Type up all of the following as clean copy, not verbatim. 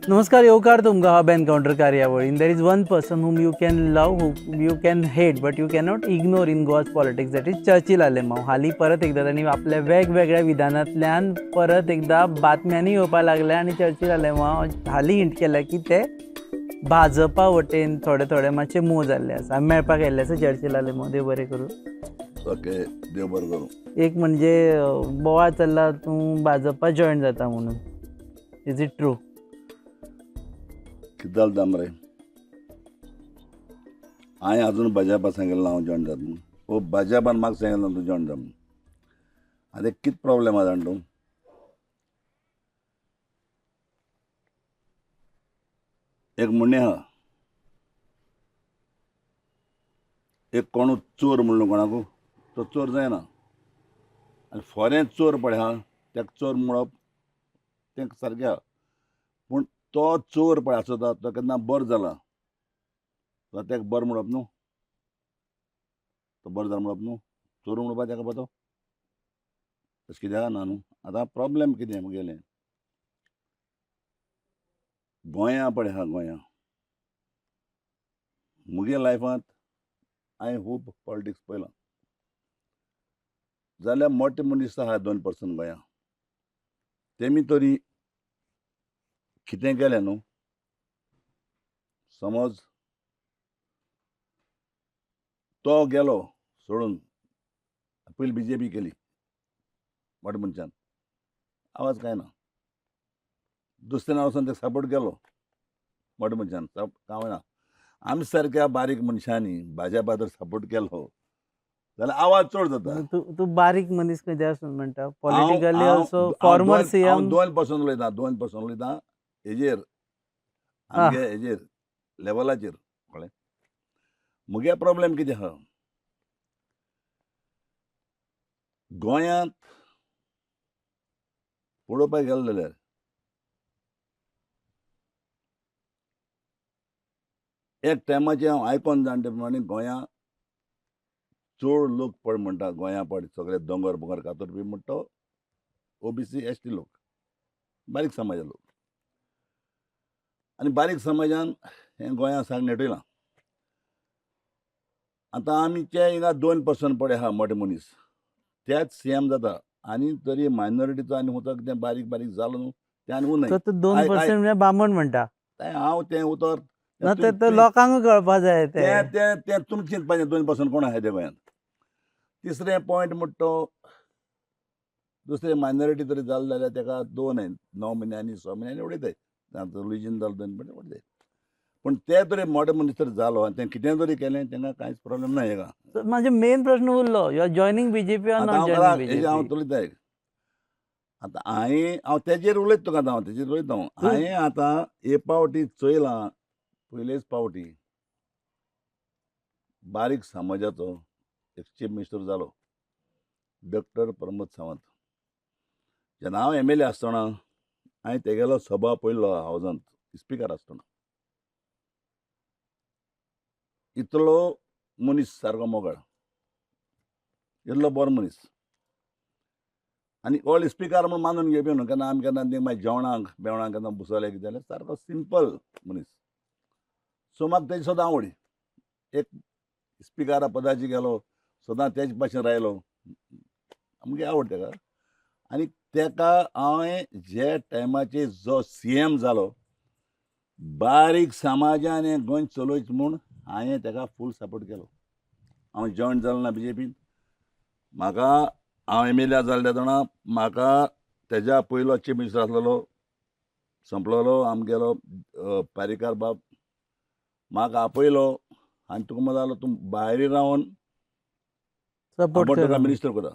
नमस्कार, येवकार तुमकां हब एनकाउंटर कार्यावळीन. There is one person whom you can love, who you can hate, but you cannot ignore in Goa's politics, that is Churchill Alemao. हालीं परत एकदां तांणी आपल्या वेगवेगळ्या विधानांतल्यान परत एकदां बातम्यांनी येवपाक लागले आनी चर्चिल आलेमाव हालीं हिंट केल्या की ते भाजपा वटेन थोडे थोडे मातशे मूव जाल्ले आसा. आमी मेळपाक आयिल्ले आसा चर्चिल आलेमाव. देव बरें करूं. ओके, देव बरें करूं. एक म्हणजे बोवाळ चल्ला तूं भाजपा जॉयन जाता म्हणून, is it true? कितें जालें दामरे, हांवें आजून भाजपा सांगिल्लें हांव जॉयन जाता म्हणून. ओ भाजपान म्हाका सांगिल्लें तूं जॉयन जा म्हणून. आतां कितें प्रॉब्लेम आसा जाणा तूं? एक म्हणणें आहा, एक कोणू चोर म्हणलो कोणाकू तो चोर जायना, आनी फोरें चोर पळय आहा ताका चोर म्हणप तें सारकें आहा, पूण तो चोर पळय आसता तो केन्ना बरो जाला तो ताका बरो म्हणप न्हू, तो बरो जाला म्हणप न्हू, चोर म्हणपा ताका पतो तशें कित्याक ना न्हू. आतां प्रॉब्लेम कितें मुगेलें गोंया पळय आहा, गोंया मुगे लायफांत हांवें खूब पॉलिटिक्स पळयलां, जाल्यार मोठे मनीस आहा 2% गोंया, तेमी तरी कितें केलें न्हू, समज तो गेलो सोडून पयलीं बीजेपी केली मोठ्या मनशान, आवाज कांय ना, दुसऱ्या वचून ते सपोर्ट केलो मोठ्या मनशान, कांय ना. आमी सारक्या बारीक मनशांनी भाजपा जर सपोर्ट केलो जाल्यार आवाज चड जाता. तूं बारीक मनीस खंयच्या आसून म्हणटा, पॉलिटिकली ऑल्सो फॉर्मर सीएम. 2% उलयता, 2% उलयता हेजेर आमगे हेजेर लेवलाचेर कळ्ळें. मुगे प्रॉब्लेम कितें आहा गोंयांत पळोवपाक गेलो जाल्यार एक टायमाचें हांव आयकोन जाणा ते प्रमाणे गोंया चड लोक पळय म्हणटा, गोंया पळय सगळे दोंगर बोंगर कातरपी म्हणटा तो ओबीसी एस टी लोक, बारीक समाजा लोक, आनी बारीक समाजान हें गोंया सारकें नेटयलां. आतां आमचे हिंगा 2% पळय आहा मोठे मनीस, तेच सी एम जाता, आनी तरी मायनॉरिटीचो आनी उतर कितें बारीक बारीक जालो न्हू तें आनी उरनाय. तो 2% म्हणजे बामण म्हणटा हांव तें उतर ना, ते लोकांक कळपा जाय. तें तें तें तुमचें चिंतपाचें 2% कोण आहा ते गोंयांत. तिसरें पॉयंट म्हणटा तो दुसरें मायनॉरिटी तरी जालें जाल्यार ताका 2 9 म्हयन्यांनी 6 म्हयन्यांनी उडयताय, रिलीजन जालें 2% उडयताय, पूण ते तरी मोठे मनीस तर जालो आनी तें कितें तरी केलें तांकां कांयच प्रॉब्लेम ना हेका. म्हाजो मेन प्रश्न उरलो, you are joining BJP or not joining BJP? हांव तुला आतां हांवें हांव तेजेर उलयता तुका, आतां हांव तेजेर उलयता. हांवें आतां एक पावटी चोयलां, पयलेच पावटी बारीक समाजाचो एक चीफ मिनिस्टर जालो डॉक्टर प्रमोद सावंत. जेन्ना हांव एम एल ए आसतना हांवें तेगेलो सभा पळयल्लो हावजांत स्पिकर आसतना, इतलो मनीस सारको मोगाळ, इतलो बरो मनीस, आनी ऑल स्पिकर म्हूण मानून घेवपी न्हू, केन्ना आमी केन्ना ते मागीर जेवणाक बेवणाक केन्ना बसयले कितें जाल्यार सारको सिंपल मनीस. सो म्हाका तेजी सदां आवडी, एक स्पिकरा पदाची गेलो सदां तेज भाशेन रायलो, मुगे आवड तेका. आनी तेका हांवें जे टायमाचेर जो सी एम जालो बारीक समाजान हें गोंय चलोयच म्हूण हांवें तेका फूल सपोर्ट केलो. हांव जॉयन जालो ना बीजेपीन, म्हाका हांव एम एल ए जालें तेन्ना म्हाका तेज्या पयलो चीफ मिनिस्टर आसलेलो संपलोलो आमगेलो पारीकार बाब, म्हाका आपयलो आनी तुका मदो जालो तूं भायर रावन सपोर्ट तुका मिनिस्टर करता.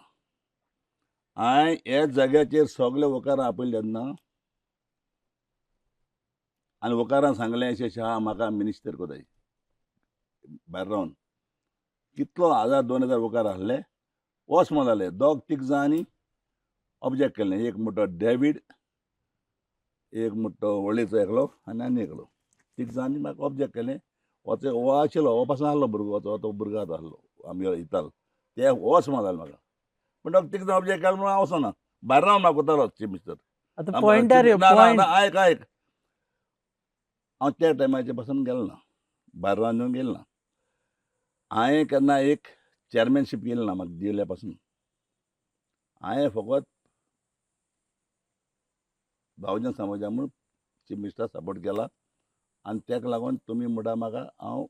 हांवें ह्या जाग्याचेर सगळे वकारां आपयले तेन्ना आनी वकारां सांगलें अशें अशें आहा म्हाका मिनिस्टर करताय भायर रावन. कितलो 1000 2000 वकार आसले वच म्हण जाले, दोग तीग जाणांनी ऑब्जेक्ट केलें, एक म्हणटा डेवीड, एक म्हणटा व्हडलेचो एकलो आनी आनी एकलो, तीग जाणांनी म्हाका ऑब्जेक्ट केलें. वच हो आशिल्लो हो पासून आसलो भुरगो, तो भुरगो आतां आसलो आमगेलो इताल, ते वच म्हण जालें म्हाका, पूण दोग तीग जाण ऑब्जेक्ट केलें म्हणून हांव वचना, भायर रावन म्हाका वतालो चीफ मिनिस्टर. आतां पॉयंटार यो, पॉयंट. आयक आयक, हांव त्या टायमाचे पासून गेलो ना, भायर रांदून गेलो ना. हांवें केन्ना एक चॅरमॅनशीप केली ना म्हाका दिल्या पासून. हांवें फकत भावजन समाजा म्हूण चीफ मिनिस्टर सपोर्ट केला आनी ताका लागून तुमी म्हणटा म्हाका हांव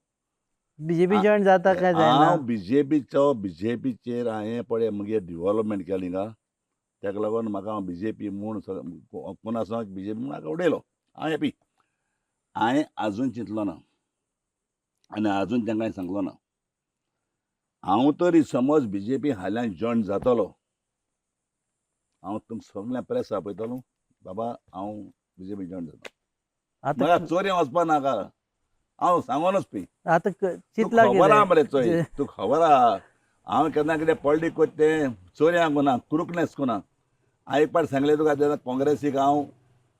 बीजेपी जॉईन जाता काय जायना? हांव बीजेपीचो, बीजेपीचेर हांवें पळय म्हगे डिवॉलपमेंट केली हिंगा, ताका लागून म्हाका हांव बीजेपी म्हूण कोण आसा बीजेपी म्हूण म्हाका उडयलो. हांव हॅपी. हांवें आजून चिंतलो ना आनी आजून तांकां सांगलो ना. हांव तरी समज बीजेपी हाल्यान जॉयन जातलो, हांव तुमकां सगळ्यां प्रेस आपयतलो, बाबा हांव बीजेपी जॉयन जाता. आतां म्हाका चोरयां वचपा नाका, हांव सांगोनच पी. आतां तूं चिंतला खबर आहा कितें मरे चोय, तूं खबर आहा हांव केन्ना कितें पॉलिटीक कोत्ता तें चोरयांक कोना, क्रुकनेस कोना. हांवें एक पाट सांगलें तुका तेन्ना काँग्रेसीक हांव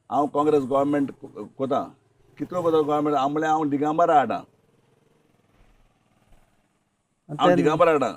हांव काँग्रेस गोवोरमेंट कोता, कितलो कोता गोवोरमेंट, हांव म्हणल्यार हांव दिगंबरा हाडा, हांव दिगंबर हाडा.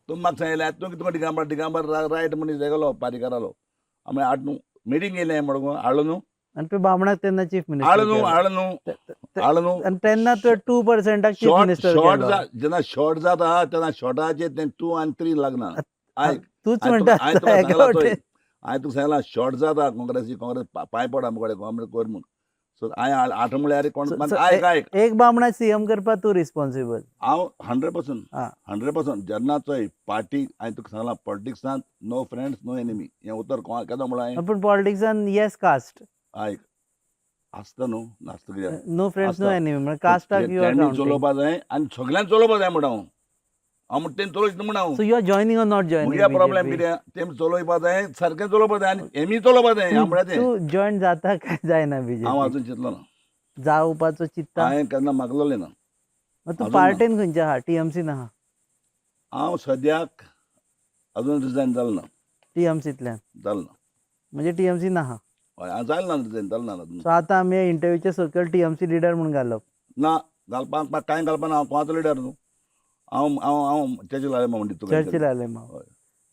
तूं म्हाका सांगलें तूं कितें दिगंबर दिगंबर रायट मनीस गेलो पारीकारालो. हांव म्हणलें हाड न्हू मिटींग येयलें मडगो हाडलो न्हू, आनी तुवें बामणाक तेन्ना चीफ हाडलो न्हू, मिनिस्टर, हाडलो न्हू, हाडलो न्हू. आनी तेन्ना तुवें 2%क चीफ शॉर्ट मिनिस्टर शॉर्ट केलो. जेन्ना शॉर्ट जाता तेन्ना शॉर्टाचेर तें 2 आनी 3 लागना. आयक, तूंच हांवें म्हणटा तुका एका सांगलां चोय, वटेन. हांवें तुका सांगलां शॉर्ट जाता काँग्रेसी, काँग्रेस पांय पडा मुखार गव्हर्मेंट कर म्हूण. सो हांवें 8 म्हळ्यार कोण आयक आयक, एक बामणा सीएम करपाक तूं रिस्पॉन्सिबल. हांव 100%, आं. 100%. जेन्ना चोय पार्टी, हांवें तुका सांगलां पॉलिटिक्सांत नो फ्रेंड्स नो एनिमी हें उतर कोणा केदो म्हळां हांवें. पूण पॉलिटिक्सान येस कास्ट. आयक, आसता न्हू, नासता कित्याक, नो फ्रेंड्स नो आसता. एनिमी म्हळ्यार कास्टाक you are तेणी काउंटिंग. चलोवपा जाय आनी सगळ्यांक चलोवपा जाय म्हणटा हांव. हांव म्हणटा तेणी चलोवचें न्हू म्हणटा हांव. So you are joining or not joining? म्हगे प्रॉब्लेम कितें, तेमी चलोवपा जाय, सारकें चलोवपा जाय आनी हेमी चलोवपा जाय. हांव म्हळ्यार तें तूं जॉईन जाता काय जायना हांव बीजेपी? अजून चिंतलो ना, जावपाचो चिंतता? हांवें केन्ना मागलोलें ना. मग तूं अजून ना. पार्टेन खंयच्या आहा? टीएमसी ना? हांव सद्याक अजून रिजायन जालें ना. टीएमसींतल्यान जालें ना. म्हणजे टीएमसी ना. हय, हांव जालें ना, रिजायन जालें ना अजून. सो आतां आमी इंटरव्यूचे सकयल टीएमसी लिडर म्हूण घालप? ना, घालपाक म्हाका कांय घालपा ना. हांव कोणाचो लिडर न्हू. हांव हांव हांव चर्चिल आलेमांव म्हणटा तुका. चर्चिल आलेमांव. हय.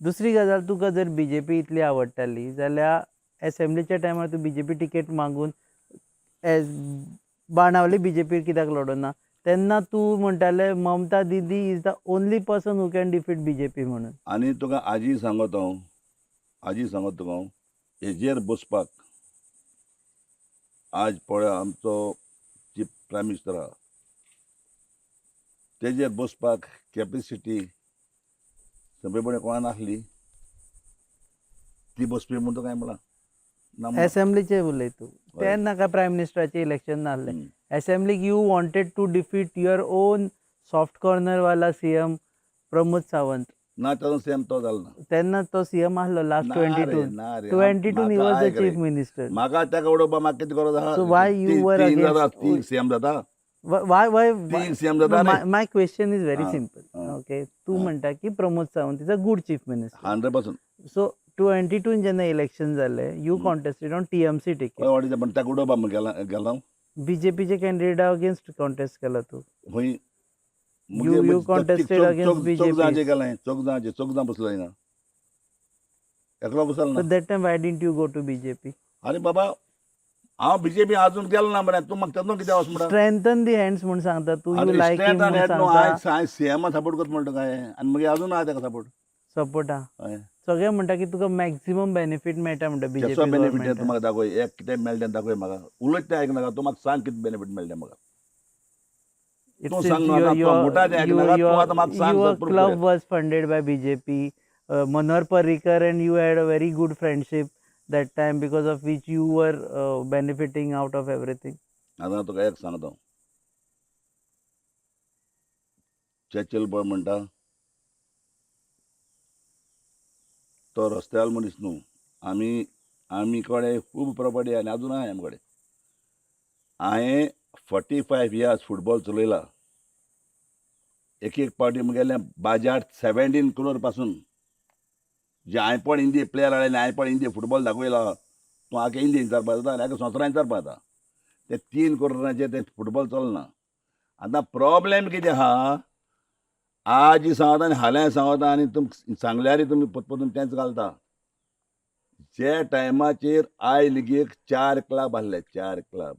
दुसरी गजाल, तुका जर बीजेपी इतली आवडटाली जाल्यार एसेंब्लीच्या टायमार तूं बीजेपी तिकेट मागून एज बाणावली बीजेपी कित्याक लडोना? तेन्ना तूं म्हणटाले Mamata Didi is the only person who can defeat BJP म्हणून. आनी तुका आजी सांगत हांव, आजी सांगत तुका हांव, हेजेर बसपाक आज पळय आमचो चीफ प्रायम मिनिस्टर आहा तेजेर बसपाक कॅपेसिटी सोंपेपणी कोणा नासली, ती बसपी म्हूण तुका हांवें म्हणलां ना म्हणलां. एसेंब्लीचे उलय तूं, हय. तेन्ना काय प्रायम मिनिस्टराचें इलेक्शन नासलें. हम्म. एसेंब्लीक you wanted to defeat your own soft corner वाला सीएम प्रमोद सावंत. ना, ताजो सेम तो जालो ना. तेन्ना तो सीएम आसलो लास्ट ना ट्वेंटी रे, टू ना रे, 22 he म्हाका वॉज the आयक रे. Chief minister. म्हाका ताका उडोवपा म्हाका कितें गरज आहा? So why you were तीन जाता, against- तीन सीएम जाता, वाय वाय तीन सीएम जाता न्ही. My question is very ah, simple. Ah. Okay, तूं आं. म्हणटा की Pramod Sawant is a good chief minister. 100%. So 22 जेन्ना इलेक्शन जालें, you hmm. Contested on TMC ticket, हय, वाडीचें, पण ताका उडोवपा म्हूण गेला गेला बीजेपीचे कॅन्डिडेटा अगेन्स्ट कॉन्टेस्ट केला तूं. खंय? You contested against BJP. चौग जाणांचे गेलें, चौग जाणांचे, चौग जाण बसलो हिंगा, एकलो बसलो सो ना. That time why didn't you go to BJP? आरे बाबा, हांव बीजेपी अजून गेलो ना मरे, तूं म्हाका तेन्ना कितें वच म्हणटा? स्ट्रेंथन दी हँड्स म्हूण सांगता तूं, you आरे लायक स्ट्रेंथ हिम आनी म्हूण हेड न्हू. सांगता. हांवें सीएमा सपोर्ट करता म्हणटा काय, आनी मागीर अजून आहा ताका सपोर्ट. सपोर्ट आहा. हय. सगळे म्हणटा की तुका मॅक्झिमम बेनिफीट मेळटा म्हणटा कसो बीजेपी बेनिफीट तूं गव्हर्मेंटान. म्हाका दाखय, एक कितें मेळटा तें दाखय म्हाका. उलयता तें आयकनाका, तूं म्हाका सांग कितें बेनिफीट मेळटा म्हाका. It तूं seems सांग न्हू आतां, तूं मुठा तें आयकनाका, तूं आतां म्हाका सांग your sir, proof club करूया. Was funded by BJP. Manohar Parrikar and you had a very good friendship that time, because of which you were benefiting out of everything. आतां तुका एक सांगता हांव, चर्चिल बॉय म्हणटा तो रस्त्यार मनीस न्हू. आमी आमी कडेन खूब प्रोपर्टी आनी आजून आहा आमचे कडेन. हांवें 45 इयर्स फुटबॉल चलयला. एक एक पावटी मुगेलें बाजार 17 करोड पासून जे हांवें पण इंडिये प्लेयर हाडले, हांवें पण इंडिये फुटबॉल दाखयला. तूं आगे इंडिये विचारपा जाता आनी आगे संवसारान विचारपा जाता. ते 3 करोडांचेर तें फुटबॉल चलना. आतां प्रॉब्लेम कितें आहा, आज सांगता आनी हाल्यां सांगता आनी तुमकां सांगल्यारय तुमी परतून तेंच घालता. जे टायमाचेर I लिगेक 4 क्लब आहले, 4 क्लब.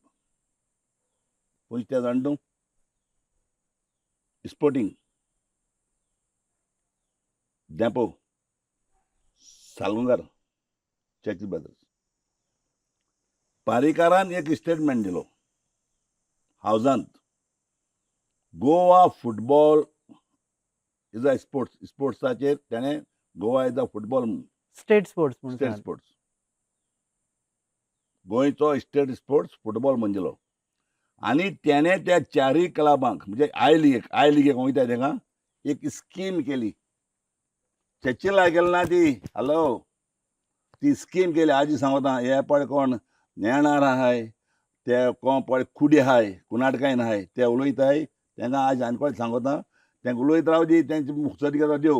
खंयचे ते जाण तूं? Sporting, Dempo, Salgaocar, Churchill Brothers. पारीकारान एक स्टेटमेंट दिलो हावजांत, Goa football is a sports. स्पोर्ट्साचेर तेणें Goa is a football state sports म्हणून स्टेट सांगलें. स्पोर्ट्स, गोंयचो स्टेट स्पोर्ट्स फुटबॉल म्हण दिलो. आनी तेणें त्या चारूय क्लबांक, म्हणजे I लिगेक, I लिगेक वयता तेंका एक स्कीम केली. चर्चिला केली ना ती, हॅलो, ती स्कीम केली. आजी सांगता हे पळय कोण नेणार आहाय, ते कोण पळय कुडी आहाय, कुनाटकायन आहाय, ते उलयताय. तेंकां आज आनी कोण सांगता, तेंकां उलयत राव दी, तेंची मुखसदी करता देव.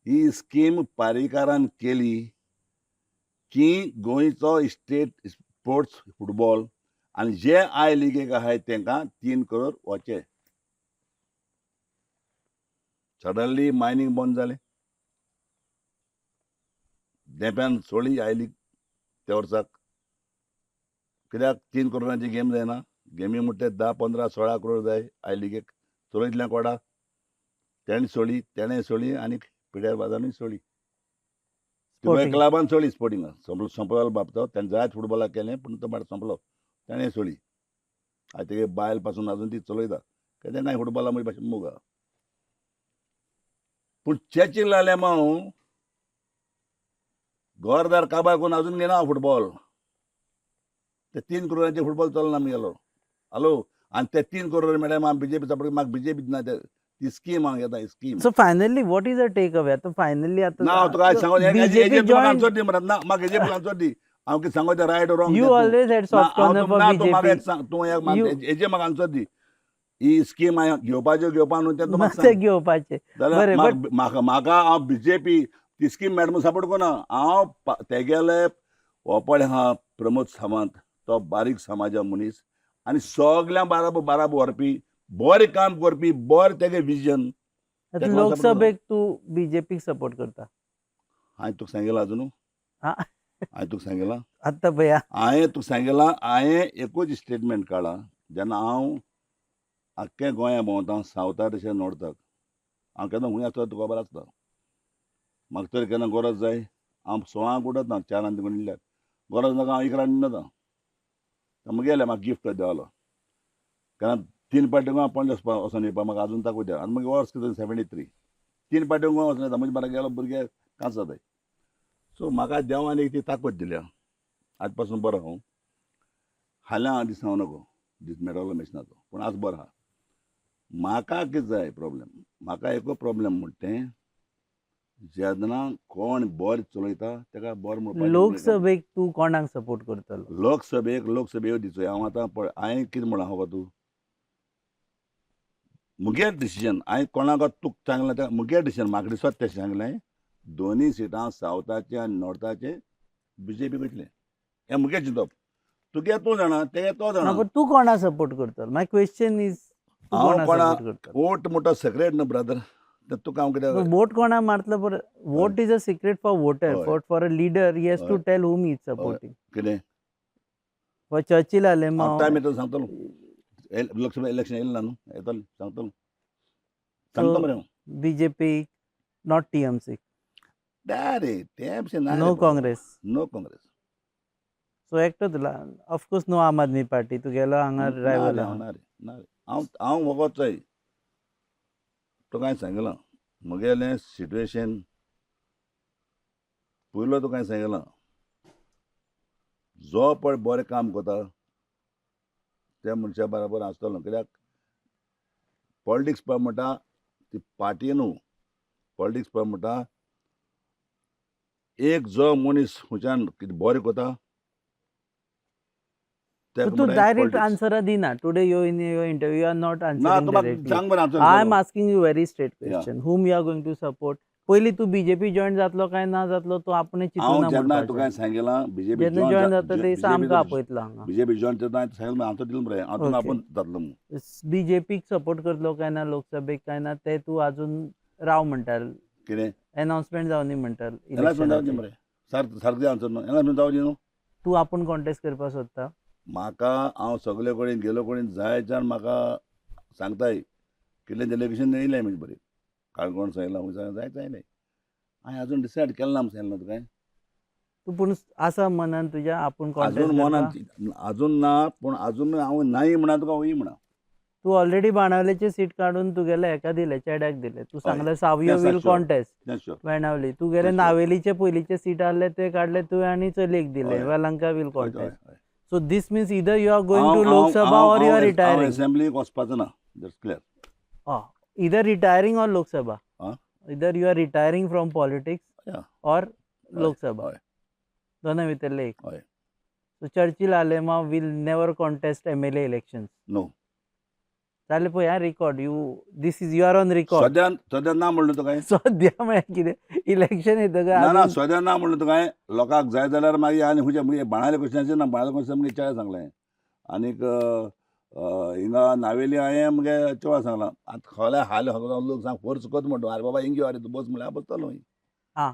ही स्कीम पारीकारान केली की गोंयचो स्टेट स्पोर्ट्स फुटबॉल आनी जे I लिगेक आहाय तेंकां 3 करोड वचे. सडनली मायनींग बंद जालें. धेंप्यान सोडली I league त्या वर्साक. कित्याक 3 करोडांची गेम जायना. गेमी म्हणटा ते 10, 15, 16 करोड जाय I लिगेक चलयतल्या कोडा. तेणें सोडली, तेणें सोडली आनी पिड्यार बाजारूय सोडली. Sporting. क्लबान सोडली स्पोर्टिंगा. सोंपलो, सोंपलो बाब तो. तेणें जायत फुटबॉलाक केलें, पूण तो बाड सोंपलो. तेणें सोडली. आतां तेगे बायल पासून आजून ती चलयता. कित्याक तेंकां फुटबॉला म्हजे भाशेन मोग आहा. पूण चर्चिल आलेमांव घरदार काबार करून अजून घेना फुटबॉल. ते 3 करोडांचे फुटबॉल चलना आमगेलो. हॅलो, आनी ते 3 करोड मेळ्ळ्यार आमी बीजेपी सपोर्ट, म्हाका बीजेपी ना. ती स्कीम हांव घेता, scheme. So finally what is a take away आतां फायनली? ना, हांव तुका आयज सांगो बीजेपी म्हाका जॉईन आन्सर दी मरे. ना, म्हाका हेजे आन्सर दी. हांव कितें सांगो तें right wrong. You always had soft corner for ना, तूं म्हाका बीजेपी. एक सांग, तूं एक हेजे म्हाका आन्सर दी. ही स्कीम हांवें घेवपाच्यो घेवपा न्हू तें तूं म्हाका ते सांग. घेवपाचे. जाल्यार बरें, म्हाका म्हाका हांव बीजेपी ती स्कीम मेळटा म्हूण सपोर्ट करना हांव. तेगेले हो पळय आहा प्रमोद सावंत, तो बारीक समाजा मनीस आनी सगळ्यां बाराबर बाराबर व्हरपी, बरें काम करपी, बरें तेगे विजन. आतां तेका लागून support. लोकसभेक तूं बीजेपीक सपोर्ट करता? हांवें तुका सांगिलां आजून. हा. हांवें तुका सांगिलां. आतां पळया. हांवें तुका सांगिलां, हांवें एकूच स्टेटमेंट काडलां. जेन्ना हांव आख्खें गोंया भोंवता, सावथाक तशें नॉर्थाक, हांव केन्ना खूंय आसता तुका खबर आसता. म्हाका तर केन्ना गरज जाय हांव 6 उठत ना, 4 आनी न्हिदल्यार गरज नाका, हांव 11 न्हिदता. म्हगेलें म्हाका गिफ्ट देवालो. केन्ना 3 पाटी हांव पणजे वचपा वचोन येवपा म्हाका आजून ताकूय द्या. आनी मागीर वर्स कितें 73, 3 पाटी गोंय वचोन येता. म्हणजे म्हाका गेलो भुरगे कांच जाताय. सो म्हाका देवान एक ती ताकद दिल्या. आज पासून बरो हांव. फाल्यां हांव दीस हांव नको दीस मेळटलो मॅशिनाचो, पूण आज बरो आहा. म्हाका कितें जाय प्रॉब्लेम, म्हाका एकूच प्रॉब्लेम म्हणटा तें, जेन्ना कोण बरें चलयता तेका बरें म्हणपाचें. लोकसभेक तूं कोणाक सपोर्ट करतलो? लोकसभेक, लोकसभेक दिचो हांव आतां पळय. हांवें कितें म्हणलां खबर तूं? मुगे डिसिजन हांवें कोणाक तुका सांगलें तें मुगे डिसिजन. म्हाका दिसता तें सांगलें, दोनूय सिटां सावथाचें आनी नॉर्थाचें बीजेपी वयतलें. हें मुगे चिंतप. तुगे तूं जाणा, तेगे तो ना, जाणा. पण तूं कोणाक सपोर्ट करतलो? माय क्वेश्चन is, तूं हांव कोणाक कोणा सपोर्ट करतलो? वोट मोठो सेक्रेट न्हू ब्रदर, तें तुका हांव कितें वोट कोणाक मारतलो? बरें, vote is a secret for voter. हय. For a leader, he has to हय. Tell whom is supporting. कितें फॉर चर्चिल हांव आलेमांव. टायम येतलो सांगतलो. लोकसभा इलेक्शन येयलें ना न्हू, येतलें, सांगतलो, सांगता मरे हांव. BJP, not TMC? ना रे, तें भशेन ना. No Congress? No Congress. So एकटो तुला, ऑफकोर्स नो आम आदमी पार्टी, तुगेलो हांगा ना रायवल रे, आहा. ना रे, ना रे. हांव हांव वगत चोय, तुका हांवें सांगलां म्हगेलें सिट्युएशन. पयलो तुका हांवें सांगलां, जो पळय बरें काम करता त्या मनशा बराबर आसतलो. कित्याक पॉलिटिक्स पळय म्हणटा ती पार्टी न्हू. पॉलिटिक्स पळय म्हणटा एक जो मनीस खंयच्यान कितें बरें करता तेका तूं म्हणटा डायरेक्ट politics. आन्सरां दिना today. You in your interview you are not ना, आन्सरिंग तुका डायरेक्टली. सांग बरें answer. I am asking you very straight Yeah. Question, whom you are going to support. पयलीं तूं बीजेपी जॉईन जातलो काय ना जातलो तूं आपणें हांव चिंतूना जेन्ना तुका म्हणपाचें. सांगिलां बीजेपी जेन्ना जॉईन जाता ते दिसा आमकां आपयतलो हांगा. बीजेपी जॉईन जाता सांगितलं, आन्सर दिलो मरे हांव तुका. Okay. आपूण जातलो म्हणून. बीजेपीक सपोर्ट करतलो काय ना लोकसभेक काय ना ते तूं अजून राव म्हणटा. कितें? अनाउन्समेंट जावनी म्हणटा. एनाउन्समेंट जावची मरे. सारकें सारकें आन्सर न्हू, एनाउन्समेंट जावची न्हू. तूं आपूण कॉन्टेस्ट करपाक सोदता? म्हाका हांव सगळे कडेन गेलो कडेन जाय जाण म्हाका सांगताय कितलें डेलिगेशन येयलें म्हणजे बरें काणकोण सांगलां खंय जायते येयलें. हांवें आजून डिसायड केलें ना सांगलें ना तुका. तूं पूण आसा मनान तुज्या आपूण आजून कॉन्टेस्ट मनान करपा? आजून ना, पूण आजून हांव नाही म्हणा तुका हय म्हणा. तूं ऑलरेडी बाणावलेची सीट काडून तुगेले हेका दिले, चेड्याक दिले. तूं सांगलें सावयो Yes, we'll sure. Contest तें शुअर. बाणावली. तुगेले Yes, sure. नावेलीचे पयलीचे सीट आहले ते काडले तुवें आनी चलयेक दिले. हय. वेलंका वील हय कॉन्टेस्ट. हय. So this means either you are going to Lok Sabha or you are हांव रिटायरिंग. असेंब्लीक वचपाचो ना, that's clear. Either retiring or Lok Sabha. आं? Either you are retiring from politics Yeah. Or Lok Sabha. हय. दोनां भितरलें एक. हय. So Churchill Alemao will never contest MLA elections. No. जालें पळय हा record. You this is you are on record. सद्या सद्या ना म्हणलें तुका हांवें. सद्या म्हळ्यार कितें इलेक्शन येतकर ना ना, आजून सद्या ना म्हणलें तुका हांवें. लोकांक जाय जाल्यार मागीर आनी खंयचे मुगे बाणावले क्वेश्चनाचेर ना, बाणावले क्वेश्चन मुगे चेड्याक सांगलें. आनीक हिंगा नावेली हांवें मुगे चेडवाक सांगलां. आतां खोल्या हाल लोक सांग फोर्स करता म्हणटा, आरे बाबा हिंग यो, आरे तूं बस म्हणल्यार हांव बसतलो. आं,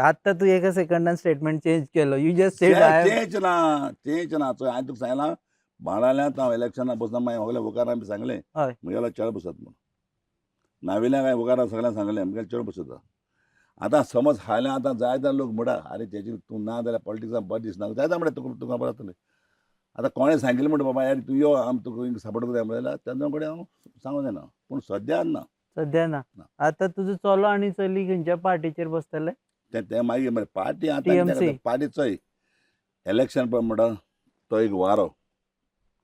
आत्तां तूं एका सेकंडान स्टेटमेंट चेंज केलो. You just said I change ना, चेंज ना. चोय हांवें तुका सांगलां, बाणावल्यांत हांव इलेक्शनाक बसना. मागीर सगल्या वोकारां बी सांगलें हय. मुगेलो चेडो बसत म्हूण. नावेल्याक हांवें वोकारां सगल्यांक सांगलें मुगेलो चेडो बसता. आतां समज हाल्यां आतां जायते लोक म्हणटा, आरे तेजी तूं ना जाल्यार पॉलिटिक्सान बरें दिसना. जायते म्हणटा तुका तुका बरें जातलें. आतां कोणें सांगिल्लें म्हणटा बाबा यार तूं यो आम तुका सपोर्ट करता म्हणल्यार तेन्ना कडेन हांव सांगूंक जायना, पूण सद्या ना. सद्या ना. ना. आतां तुजो चलो आनी चली खंयच्या पार्टीचेर बसतले? तें तें मागीर मरे पार्टी आतां TMC. कितें करता, पार्टी चोय इलेक्शन पळय म्हणटा तो एक वारो.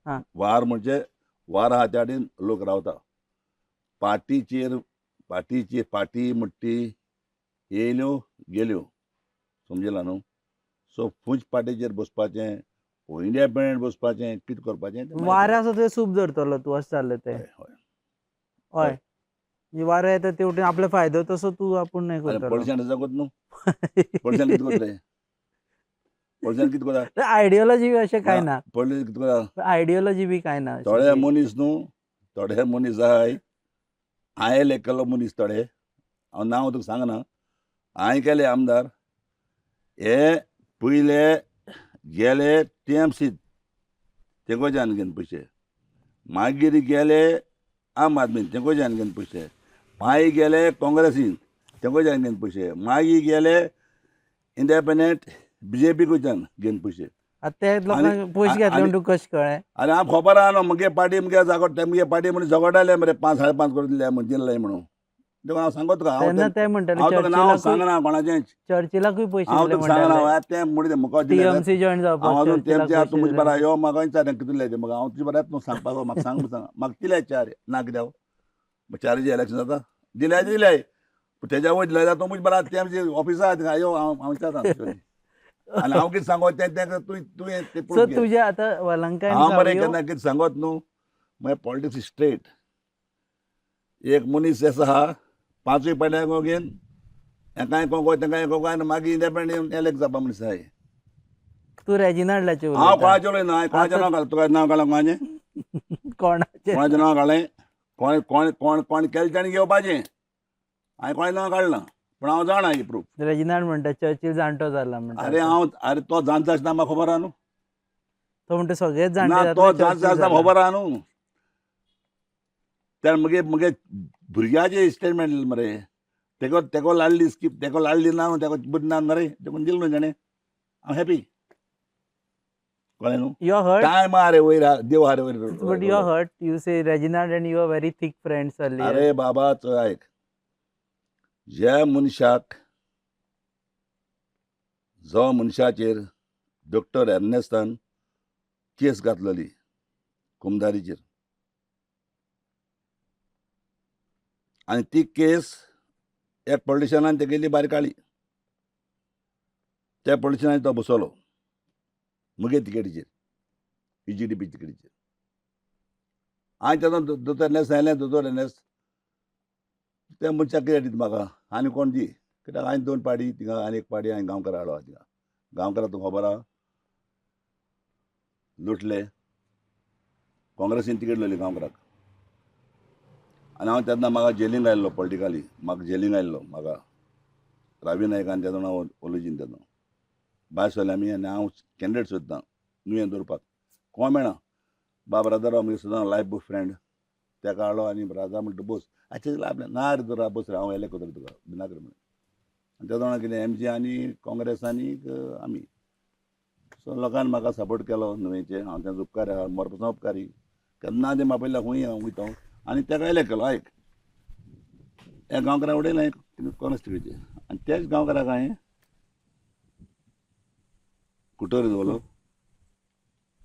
आं. वार म्हणजे वार आहा त्या वटेन लोक रावता. पार्टीचेर पार्टीची पार्टी म्हणटा ती येयल्यो गेल्यो, समजला न्हू. सो खंयच पार्टीचेर बसपाचें, इंडिपेंडंट बसपाचें, कितें करपाचें तें मागीर. वारो आसा थंय सूप धरतलो तूं अशें जालें तें. हय हय. हय, म्हणजे वारो येता ते वटेन आपलो फायदो तसो तूं आपूण हें आनी करतलो. पॉलिटिशन जगत न्हू, पॉलिटिशन कितें करतले, पॉलिटिशन कितें करता? आयडियोलॉजी बी अशें कांय ना. पॉलिटिशन कितें करता? आयडियोलॉजी बी कांय ना अशें थोडे की. मनीस न्हू, थोडे मनीस आहाय हांवें लेखलो मनीस थोडे, हांव नांव तुका सांगना. हांवें केले आमदार हे पयले गेले टीएमसी तेंकोच्यान घेवन पयशे, मागीर गेले आम आदमी तेंकोच्यान घेवन पयशे, मागीर गेले काँग्रेसीन तेंकोच्यान घेवन पयशे, मागीर गेले इंडिपेंडंट बीजेपी कडच्यान घेवन पयशे. आतां ते लोकांक पयशे घातले म्हणून तुका कशें कळ्ळें? आनी हांव खबर आहा न्हू, मुगे पार्टी मुगे जागो ते मुगे पार्टी म्हणून झगडटाले मरे, 5 5.5 करून दिले म्हण दिले म्हणून. देखून हांव सांगत तुका, हांव तेन्ना ते म्हणटाले हांव तुका नांव चर्चिलाकूय सांगना कोणाचेंच. चर्चिलाकूय पयशे हांव दिले तुका सांगना. म्हणटाले. हांव तें म्हणटा तें म्हाका दिले. टीएमसी जॉयन हांव जावपाक अजून चर्चिलाक तेमचे पयशे तूं म्हजे दिले. बरा यो म्हाका विचार कितें दिले ते म्हाका, हांव तुजे बऱ्याच न्हू सांगपाक, म्हाका सांग सांग म्हाका दिले चार ना कित्याक चारीचे इलेक्शन जाता दिले दिले, पूण तेज्या वयर दिले जाता तूं म्हजे बरा तेमचे ऑफिसा थिंगा यो, हांव हांव विचारता आनी हांव कितें सांगो तें तें तुवें तुवें तें सो proof घे. तुजें आतां वलंका आनी हांव मरे सावयो केन्ना कितें सांगत न्हू, मागीर पॉलिटिक्स स्ट्रेट. एक मनीस आसा आहा पांचूय पाट्यांक घेवन हेकाय कोंको तेंकाय कोंको आनी मागीर इंडिपेंडंट एलेक्ट जावपा मनीस आहाय. तूं रेजिनाल्डाचें हांव उलयता. कोणाचें उलयना, हांवें कोणाचें नांव काडलें? तुका नांव काडलें कोणाचें? कोणाचें? कोणाचें नांव काडलें? कोण कोण कोण कोण केलें तेणें घेवपाचें. हांवें कोणाचें नांव काडलां, पूण हांव जाणा ही प्रूफ. रेजिनाल्ड म्हणटा चर्चिल जाणटो जाला म्हणटा. आरे हांव, आरे तो जाणटा आसतना म्हाका खबर आहा न्हू. तो म्हणटा सगळेच जाणटे ना, जातले, तो चर्चिल जाणटा आसतना जाला. खबर आहा न्हू. त्या मगे मगे भुरग्याचे स्टेटमेंट मरे, तेको तेको लाडली स्कीप, तेको लाडली ना न्हू, तेको बरी ना मरे, देखून दिल न्हू तेणें. हांव हॅपी, कळ्ळें न्हू. You are hurt. टायम आहा रे वयर आहा, देव आहा रे वयर. But you are hurt. You say Reginald and you are very thick friends earlier. अरे बाबा चोय आयक, ज्या मनशाक जो मनशाचेर डॉक्टर एर्नेस्टान केस घातलेली कुमदारीचेर, आनी ती केस एक पॉलिटिशनान तेगेली बारीक काडली, त्या पॉलिटिशनान तो बसवलो मुगे तिकेटीचेर, EGDP तिकेटीचेर. हांवें तेन्ना दोतोर एर्नेस्ट सांगलें, दोतोर एर्नेस्ट त्या मनशाक कित्याक दिता म्हाका आनी कोण दी, कित्याक हांवें 2 पार्टी थिंगा आनी 1 पार्टी हांवें गांवकार हाडलो थिंगा. गांवकारा तुका खबर आहा, लुटले काँग्रेसीन तिकेट लोली गांवकाराक. आनी हांव तेन्ना म्हाका जेलीन आयिल्लो, पॉलिटिकली म्हाका जेलीन आयिल्लो, म्हाका रावी नायकान तेन्ना हांव ओलोजीन तेन्ना भायर सरले आमी. आनी हांव कॅन्डिडेट सोदतां नुवें दवरपाक, कोण मेळना बाब राजा मुगे सदां लायफ बुक फ्रेंड तेका हाडलो आनी राजा म्हणटा बस आच्छे आपलें ना रे तुरा बस रे हांव एलेक्ट करतलो तुका भिनाका रे म्हणून. आनी त्या दोणां कितें एमजी आनी काँग्रेस आनी आमी. सो लोकान म्हाका सपोर्ट केलो नुवेंचे, हांव तेंचो उपकारी आहा, मरपासून उपकारी. केन्ना ते म्हाका पयलीं खंय हांव वयता आनी तेका एलेक्ट केलो. आयक, ह्या गांवकाराक उडयलें काँग्रेस तिकेटीचेर आनी त्याच गांवकाराक हांवें कुटोरी दवरलो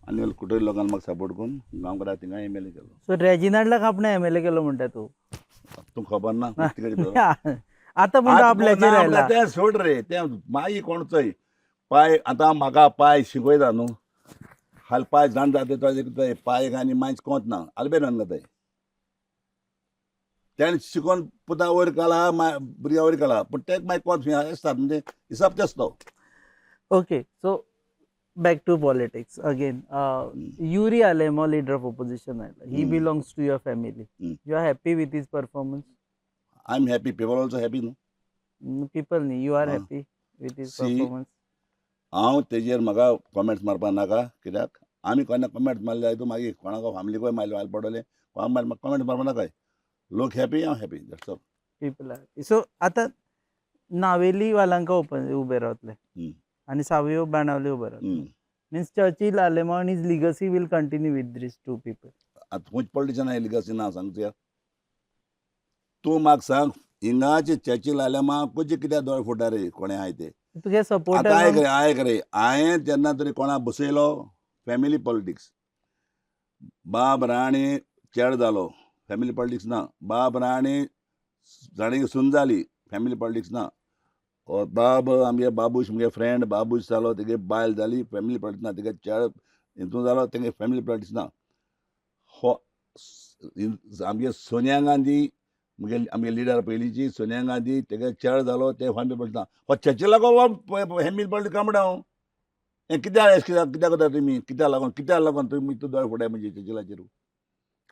आनी कुटोरी लोकांनी म्हाका सपोर्ट करून गांवकाराक थिंगा एम एल ए केलो. सो रेजिनाल्डाक आपणे एम एल ए केलो म्हणटा तूं? तुका खबर ना तिकेट. आतां म्हणटा आपल्याचेर आयला. तें सोड रे, तें मागीर कोणचोय पांय आतां म्हाका पांय शिकयता न्हू, हाल पांय जाण जाता तो पांय आनी मांयच कोंत ना आल्बेन जाताय. तेणें शिकोन पुता वयर काडला, भुरग्या वयर काडला, पूण तेक मागीर कोंत खंय आसतात म्हणजे हिसाब तेच तो. Okay, so back to politics again. Yuri Alemao leader of opposition आयला, he belongs to your family. You are happy with his performance? I am happy, people also happy न्हू. पिपल न्ही, you are happy with his performance? हांव तेजेर म्हाका comments मारपाक नाका, कित्याक आमी केन्ना कॉमेंट्स मारले जायत मागीर कोणाक फॅमिलीकूय मारले मारले पडटले, कोणाक मारले म्हाका कॉमेंट्स मारपाक नाकाय. लोक हॅपी, हांव happy, that's all. People are. So आतां नावेली वालांका ओपन उबे रावतले आनी सावयो बाणावले उबे रावतले, means Churchill Alemao and his legacy will continue with these two people. आतां खंयच पॉलिटिशन आयली लिगसी ना सांग तुया. तूं म्हाका सांग, हिंगाचे चर्चील आलेमांव कशें कित्याक दोळे फुडटा रे कोणें आहाय ते? तुगे आतां आयक सपोर्टर. रे, आयक रे, हांवें जेन्ना तरी कोणाक बसयलो फॅमिली पॉलिटिक्स, बाब राणे चेड जालो फॅमिली पॉलिटिक्स ना, बाब राणे जाणे सून जाली फॅमिली पॉलिटिक्स ना, बाब आमगे बाबूश मुगे फ्रेंड बाबूश जालो तेगे बायल जाली फॅमिली पॉलिटिक्स ना, तेगे चेड हितून जालो तेगे फॅमिली पॉलिटिक्स ना. हो आमगे सोनिया गांधी मुगे आमगे लिडर पयलींची सोनिया गांधी तेगे चेड जालो ते फॅमिली पॉलिटिक्स ना. हो चर्चिलाक फॅमिली पॉलिटिक्स काय म्हणटा हांव? हें कित्याक अशें कित्याक कित्याक करता तुमी? कित्याक लागून, कित्याक लागून तुमी तूं दोळे फुडाय म्हणजे चर्चिलाचेर?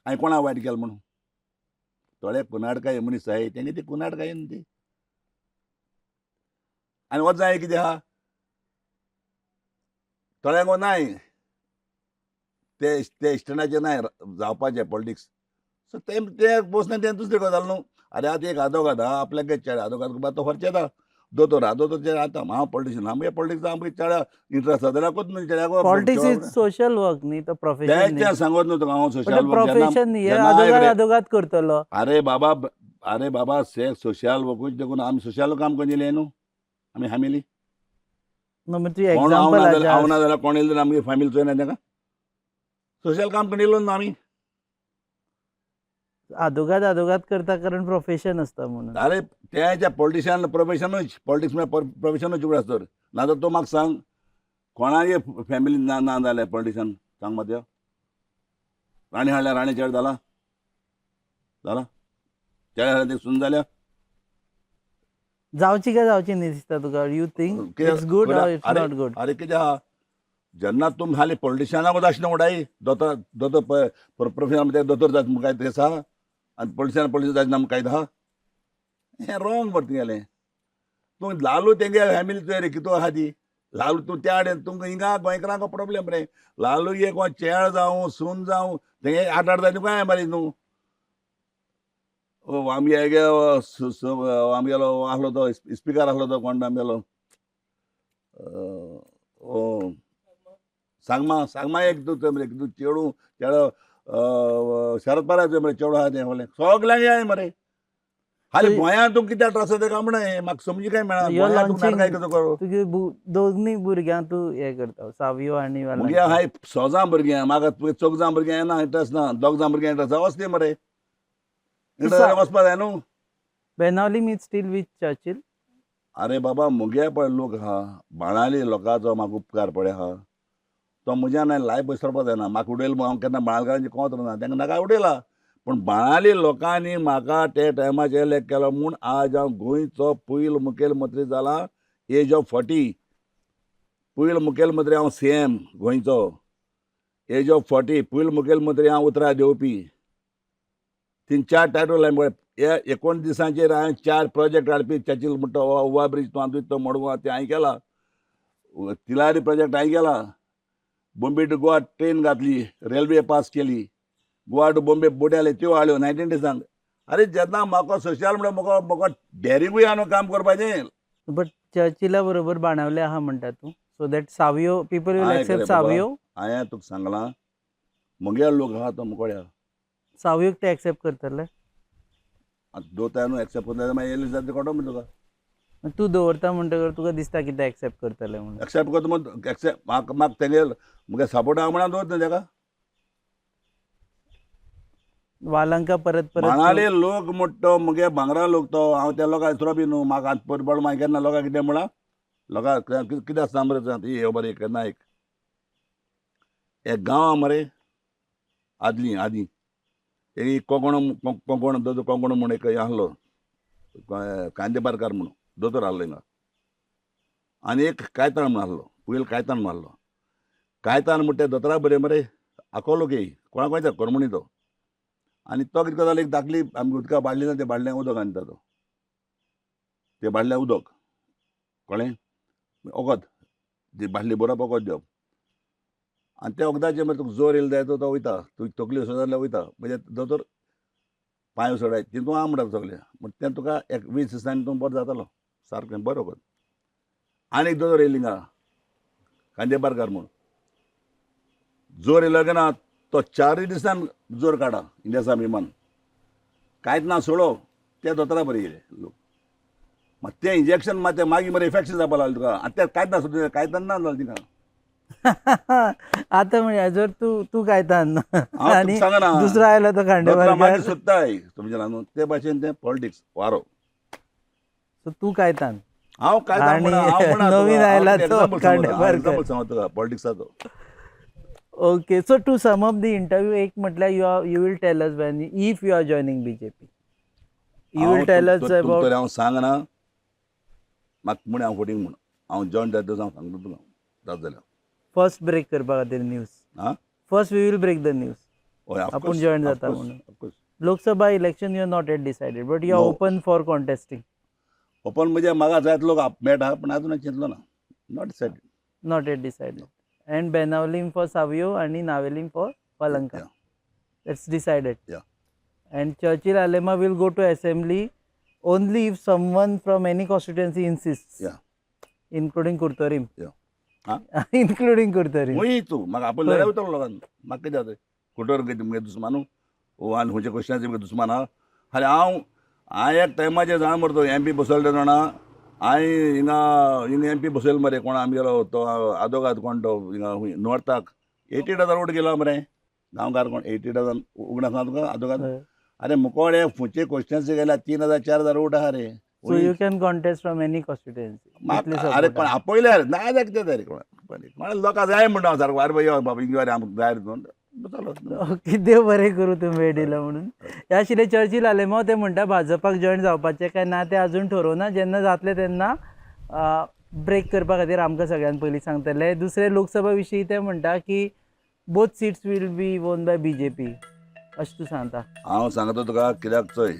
हांवें कोणा वायट केलें म्हणून? थोडे कुनाडकाय मनीस आहाय तेंगे ती कुनाडकाय न्हू ती. आनी वच जाय कितें आहा थोड्यांक नाय ते ते इश्टणाचे नाय जावपाचे पॉलिटिक्स. सो ते ते बसना तें दुसरें गजाल न्हू. आरे आतां एक आदोगाद आहा आपल्याक चेडे आदोगाद तो खर्च येता दोतोर आहा, दोतोर चेडे आतां हांव पॉलिटिशियन, आमगे पॉलिटिक्स आमगे चेड्या इंट्रस्ट आसा जाल्यार कोत न्हू चेड्याक. पॉलिटिक्स is social work न्ही, तो प्रोफेशन तें न्ही. तें सांगत न्हू तुका हांव सोशल वर्क. प्रोफेशन न्ही, जेन्ना आयक आदोगाद रे. आदोगाद करतलो. अरे बाबा, अरे बाबा, से सोशल वर्कूच देखून आमी सोशल काम करून येयले न्हू आमी फॅमिली. न्हू तुवें कोण हांव एग्जाम्पल ना जाल्यार, हांव हाज्या. ना जाल्यार कोण येयलो जाल्यार आमगे फॅमिली चोयना तेका सोशल काम करून येयलो न्हू आमी. आदोगाद आदोगाद करता कारण प्रोफेशन आसता म्हणून. अरे तेच्या पॉलिटिशियन प्रोफेशनूच, पॉलिटिक्स म्हळ्यार प्रोफेशनूच उगड आसतर. नाजाल्यार तूं म्हाका सांग कोणागे फॅमिली ना ना जाल्यार पॉलिटिशियन सांग म्हाका. राणी हाडल्या, राणी चेड जाला जाला चेड हाडल्या ते सून जाल्या. जावची काय जावची न्ही दिसता तुका? You think it's good or it's not good? अरे कितें आहा जेन्ना तुमी हाली पॉलिटिशियनाक आशिल्लें म्हणटाय दोतोर, दोतोर प्रोफेशन दोतोर जाता काय तें आसा आनी पॉलिटिशियन पॉलिटिशियन जायना काय आहा. हें रोंग मरे तुगेलें. तूं लालू तेंगे फॅमिली तुवें रे कितू आहा ती लालू तूं त्या कडेन तुमकां हिंगा गोंयकारांक प्रोब्लेम रे. लालू एक कोण चेड जावं सून जावं तेंगे आठ आठ जाय काय मरे न्हू. आमगे आमगेलो आसलो तो स्पिकर आसलो तो कोण आमगेलो सांगमा, सांगमा एक तूं मरे तूं चेडूं चेडो शरद पवाराचो मरे चेडो आहा तें व्हडलें सगल्यांक याय मरे. हाली गोंयांत तूं कित्याक त्रास जाता काय म्हणा हें म्हाका समजी काय मेळना. You're गोंयांत तूं launching- नाटकां कसो करूं? तुगे दोनूय भुरग्यांक तूं हें करता सावियो आनी मुगे हाय सोजां भुरगीं म्हाका तुगे चौग जाण भुरगीं येना इंट्रस्ट ना, दोग जाण भुरगीं इंट्रस्ट आसा वचती मरे इंट्रस्ट वचपा जाय न्हू. बेनावली मीज स्टील विथ चर्चिल. अरे बाबा मुगे पळय लोक आहा बाणाली लोकांचो म्हाका उपकार पळय आहा तो म्हज्यान लायफ बसरपा जायना. म्हाका उडयलो हांव केन्ना बाणालकारांचे कोंत ना तांकां नाका उडयला, पूण बाणाली लोकांनी म्हाका ते टायमाचेर एलेक्ट केलो म्हूण आज हांव गोंयचो पयलो मुखेलमंत्री जाला. एज ऑफ 40 पयलो मुखेलमंत्री हांव सी एम गोंयचो. एज ऑफ 40 पयलो मुखेलमंत्री हांव उतरां दिवपी. 3-4 टायटल हांवें पळय 19 दिसांचेर हांवें 4 प्रोजेक्ट हाडपी. चर्चिल म्हणटा हो ओवा ब्रीज तूं आनी तो मडगांव ते हांवें केला, तिलारी प्रोजेक्ट हांवें केला, बॉम्बे टू गोवा ट्रेन घातली, रेल्वे पास केली, गोवा टू बॉम्बे बोटी आले त्यो हाडल्यो 19 डिसांक. अरे जेन्ना म्हाका सोशल म्हणल्यार म्हाका डेरिंगूय आहा न्हू काम करपाचें. बट चर्चिला बरोबर बाणावले आहा म्हणटा तूं, so that Savio, people will हांवें एक्सेप्ट केलें बाबा. सावियो. हांवें तुका सांगलां, म्हगे लोक आहा तो मुकोड्या. सावियोक ते एक्सेप्ट करतले? आतां दोता न्हू एक्सेप्ट करता, मागीर येयले जाल्यार कळटलो मरे तुका. तूं दवरता म्हणटकर तुका दिसता की ते एक्सेप्ट करतले म्हणून? एक्सेप्ट करता म्हण एक्सेप्ट म्हाका तेंगे मुगे सपोर्ट आहा म्हणून दवरता तेका. वालंका परत परत म्हणाले लोक म्हणटा तो मुगे भांगरा लोक तो, हांव त्या लोकांक इसरो बी न्हू. म्हाका आतां पयर मागीर केन्ना लोकांक कितें म्हळां, लोकांक कितें आसता मरे, ही बरें केन्ना एक एक गांव मरे आदली आदीं एक कोंकण कोंकण दोतोर कोंकण म्हूण एक आहलो, कांदेबारकार म्हणून दोतोर आहलो हिंगा, आनी एक कायतान म्हूण आहलो, पुयल कायतान म्हूण आहलो. कायतान म्हणटा ते दोतोरा बरें मरे आकोलो लोक येई कोणाक वयता करमणी तो. आनी तो कितें करतालो, एक धाकली आमगे उदका बाडली ना, ते बाडल्यान उदक आनी तो ते बाडल्या उदक कळ्ळें वखद ती बाटली बरोवप वखद दिवप आनी त्या वखदाचेर मागीर तुका जोर येयलो जायत तो वयता, तुजी तकली उसळ जाल्यार वयता, म्हणजे दोतोर पांय उसळाय तितून आहा म्हणटा सगळें, म्हण तें तुका एक 20 दिसांनी तूं बरो जातालो सारकें बरो वखद. आनी एक दोतोर येयली हिंगा कांदेबारकार म्हूण, जोर येयलो की ना तो 4 दिसान जोर काडा इंडियासा विमान कांयच ना सोडो त्या दोतोरा बरें येयले लोक. मात तें इंजेक्शन मात तें मागीर मरे इफेक्शन जावपा लागलें तुका आनी तें कांयच ना सोडूं कांयच ना जालें तिका. आता म्हणजे जर तूं तूं कायतान हांव आनी तुका सांगना, दुसरो आयलो तो दोतोरा मागीर खांडेपारकार. सोदताय तुमच्या न्हू ते भाशेन तें पॉलिटिक्स वारो. सो तूं कायतान हांव काय आनी म्हणा, हांव म्हणा नवीन तुका, आयला हांव तो एग्जाम्पल सांगता, हांव खांडेपारकार. एग्जाम्पल सांगता तुका पॉलिटिक्साचो. Okay, so to sum up the interview, एक म्हटल्यार you will tell us when if you are joining BJP, you will tell us about. तरी हांव सांगना म्हाका म्हण हांव फटींग म्हण हांव जॉयन जाता हांव सांगता तुका जाता जाल्यार. फर्स्ट ब्रेक करपा खातीर न्यूज. आं. First we will break the news. हय, of आपूण course, join of जाता course, म्हणून. of course. Lok Sabha election you are not yet decided, but you are No. Open for contesting. Open म्हणजे म्हाका जायत लोक मेळटा, पूण आजून हांवें चिंतलो ना, not decided. Not yet decided. And Benaulim for Savio आणि Navelim for Valanka. That's decided. Yeah. And Churchill Alemao will go to assembly only if someone from any constituency insists. Including Curtorim. Huh? Including Curtorim. खंय तूं म्हाका आपोवलें जाल्यार वयतलो लोकांक, म्हाका कितें जाता कुटोर कितें मुगे दुस्मान ओ आनी खंयच्या क्वेश्चनाचे मुगे दुस्मान आहा. आनी हांव एक टायमाचेर जाणा मरे तो एम पी बसयलो जाणा, हांवें हिंगा हिंगा एम पी बसयलो मरे, कोण आमगेलो तो आदोगाद कोण तो हिंगा खूंय नॉर्थाक 88,000 वोट गेलो मरे गांवकार कोण 88,000 उगडास ना तुका आदोगाद. अरे मुकोडे खंयचे क्वेश्चन्स गेल्या 3,000 4,000 वोट आहा रे. So you can contest from any constituency. म्हाका अरे कोण आपयल्यार ना जाल्यार कितें जाय रे कोण कोण लोकां जाय म्हणटा हांव सारको, अरे बाबा यो बाबा हिंगा रे आमकां जाय रे तूं चलो. ओके, देव बरें करूं तुमी वेळ दिलो म्हणून. ह्या आशिल्ले चर्चील आलेमाव, ते म्हणटा भाजपाक जॉयन जावपाचें काय ना तें अजून ठरोवना, जेन्ना जातलें तेन्ना ब्रेक करपा खातीर आमकां सगळ्यान पयलीं सांगतले. दुसरें लोकसभा विशीं ते म्हणटा की both seats will be won by BJP अशें तूं सांगता. हांव सांगता तुका कित्याक चोय,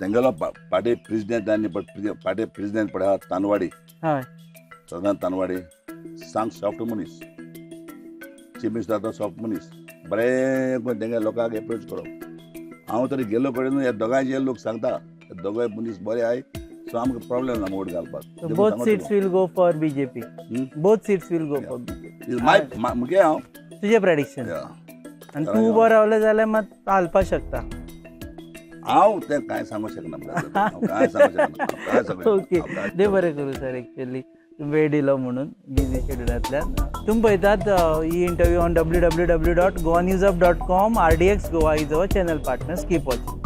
तेंगेलो पार्टी प्रेसिडेंट आनी पार्टी प्रेसिडेंट पळय आहा तानवाडी. सदांच तानवाडी सांग सॉफ्ट मनीस, चीफ मिनिस्टर आतां सॉफ्ट मनीस, बरें करून तेंगे लोकांक एप्रोच करप. हांव तरी गेलो कडेन ह्या दोगांयचे लोक सांगता हे दोगांय मनीस बरे आहाय, सो आमकां प्रॉब्लेम ना वोट घालपाक. Both seats will go for BJP. Both seats will go for BJP. माय मुगे हांव तुजें प्रेडिक्शन. आनी तूं उबो रावलें जाल्यार मात हालपाक शकता. हांव तें कांय सांगूंक शकना, हांव कांय सांगूंक शकना, हांव कांय सांगूंक शकना. ओके, हांव कांय देव बरें करूं सर, एक्चुअली वेळ दिलो म्हणून बिजी शेड्युलांतल्यान. तुमी पळयतात ही interview on www.goanewsup.com. RDX Goa is our channel partners. Keep watching.